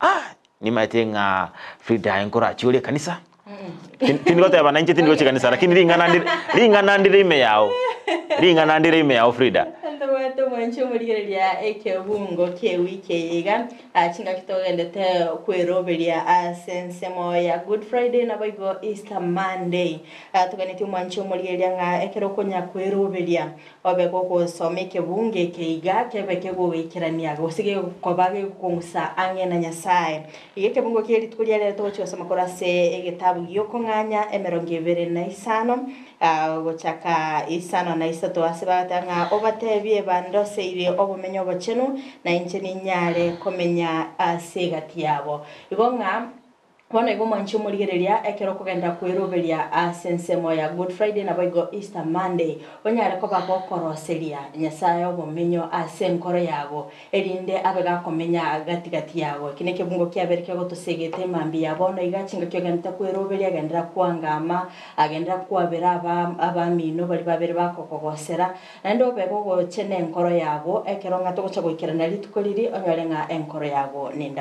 Ah, nimaete ng'a Frida aye nkorachie ore ekanisa. Tindi goteba na inche tindi gochia ekanisa, lakini ring'ana ndire, ring'ana ndire ime yao. Ring'ana ndire ime yao Frida. Ntobwate omwanchi omorigereria ekebungo ki'ewiki eye iga, ah, chingaki togendete kweroberia ase ensemo ya Good Friday naboigo Easter Monday. Ah, toganetie omwanchi omorigereria ng'a ekero okonya kweroberia Obe gogosoma ekebungo eke iga, kebe kegogoikerania, gose gekoba gegokong'usa ang'e na Nyasae. Iga ekebungo kie rituko ria rero togochia gosoma korwa ase egetabu gi'okong'anya emerongo ebere na isano, gochaka isano na isato ase bagateba ng'a obatebie bandoseirie obomenyo obochenu, na inche ninyare komenya ase egati yabo. Igo ng'a. Bono igo mwanche omorigereria ekero okogenda kweroberia ase ensemo ya Good Friday naboigo Easter Monday, onyare koba gokoroseria Nyasae obomenyo ase enkoro yago, erinde abe gakomenya gati gati yago. Eki nekebungo kiabere kegotosegeta emambia ya bono iga chingaki ogendete kweroberia genderera kwangama, genderera kwabera aba abamino baria babere bakokogosera, naende obe gogochena enkoro yago ekero ng'a togocha goikerana rituko riria onyore ng'a enkoro yago nenda.